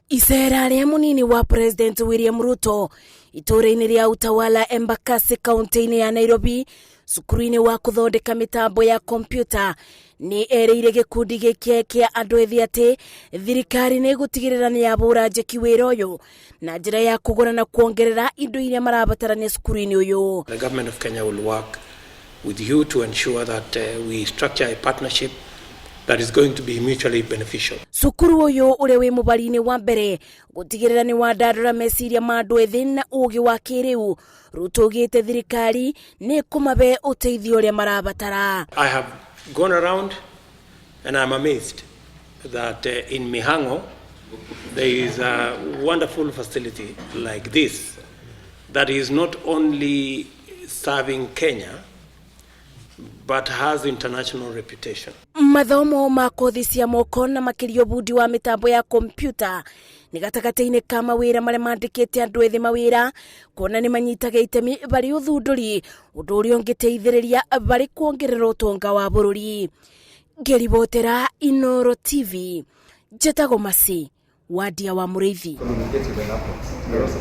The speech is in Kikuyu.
Icera rĩa mũnini wa President William Ruto itũũra-inĩ rĩa Utawala, Embakasi, kaunti-inĩ ya Nairobi, cukuru-inĩ wa kũthondeka mĩtambo ya kompiuta, nĩ erĩire gĩkundi gĩkĩ kĩa andũ ethĩ atĩ thirikari nĩ ĩgũtigĩrĩra nĩ yabũra njeki wĩra ũyũ na njĩra ya kũgũra na kuongerera indo iria marabatarania cukuru-inĩ ũyũ. The government of Kenya will work with you to ensure that we structure a partnership that is going to be mutually beneficial. Cukuru ũyũ ũrĩa wĩ mũbari-inĩ wa mbere gũtigĩrĩra nĩ wandandũra meciria ma andũ ethĩ na ũgĩ wa kĩrĩu. Ruto augĩte thirikari nĩ ĩkũmabe ũteithio ũrĩa marabatara. I have gone around and I'm amazed that in Mihango there is a wonderful facility like this that is not only serving Kenya but has international reputation. Mathomo ma kothi cia moko na makĩria ũbundi wa mĩtambo ya kompiuta nĩ gatagatĩ-inĩ ka mawĩra marĩa mandĩkĩte andũ ethĩ mawĩra, kuona nĩ manyitaga itemi barĩ ũthundũri, ũndũ ũrĩa ũngĩteithĩrĩria barĩ kuongerera ũtonga wa bũrũri. Ngĩribotera Inoro TV, njĩtagwo Masi Wadia wa Mũrĩithi. Communicate with the laptops.